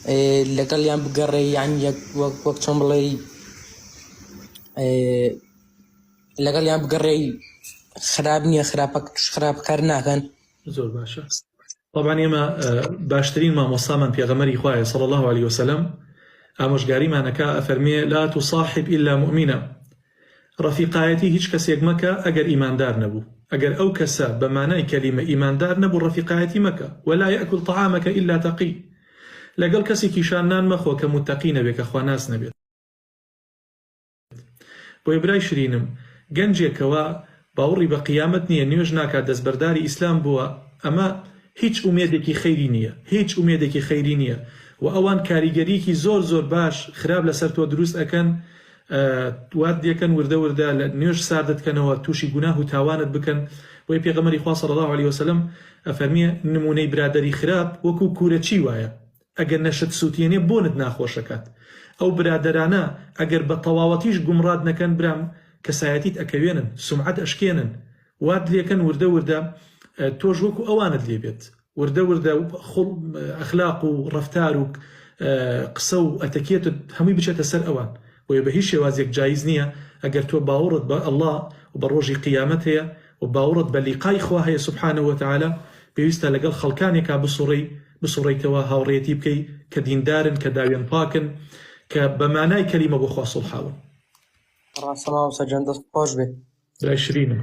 لەگەڵیان بگەڕێ یان یەک وەک وەک چۆن بڵێی لەگەڵیان بگەڕێی خراپ نییە خراپە توش خراپکار ناکەن. زۆر باشە طبعا ئێمە باشترین مامۆستامان پێغەمبەری خوایە صلی الله علیه وسلم ئامۆژگاریمان ئەکا ئەفەرمێ لا تصاحب الا مؤمنا ڕەفیقایەتی هیچ کەسێک مەکە ئەگەر ئیماندار نەبوو ئەگەر ئەو کەسە بە مانای کەلیمە ئیماندار نەبوو ڕەفیقایەتی مەکە ولا یأکل طعامک الا تقی لەگەڵ کەسێکیشا نان مەخۆ کە موتەقی نەبێ کە خواناس نەبێت. بۆیە برای شرینم گەنجێک کەوا باوڕی بە قیامەت نیە نوێژ ناکات دەستبەرداری ئیسلام بووە ئەمە هیچ ئومێدێکی خەیری نیە هیچ ئومێدێکی خەیری نیە وە ئەوان کاریگەریەکی زۆر زۆر باش خراپ لەسەر تۆ دروست ئەکەن وات لێکەن وردە وردە لە نوێژ ساردت کەنەوە توشی گوناه و تاوانت بکەن بۆیە پێغەمبەری خوا صلی اللە علیە وسلم ئەفەرموێ نمونەی برادەری خراپ وەکو کورەچی وایە ئەگەر نەشت سوتێنێ بۆنت ناخۆشەکات ئەو برادەرانە ئەگەر بە تەواوەتیش گومڕات نەکەن برام کەسایەتیت ئەکەوێنن سومعەت ئەشکێنن وات لێکەن وردە وردە تۆش وەکو ئەوانت لێ بێت وردە وردە ئەخلاق و ڕەفتار و قسە و ئەتەکێتت هەمووی بچێتە سەر ئەوان بۆیە بە هیچ شێوازێک جایز نییە ئەگەر تۆ باوڕت بە اللە و بە ڕۆژی قیامەت هەیە و باوڕت بە لیقای خوا هەیە سبحانە وتعالی پێویستە لەگەڵ خەڵکانێکا بسوڕێی بسوڕێیتەوە هاوڕێیەتی بکەی کە دیندارن کە داوێن پاکن کە بە مانای کەلیمە بۆ خوا سوڵحاون. ڕاستە مامۆستا گیان دەست خۆش بێ. برای شرینم.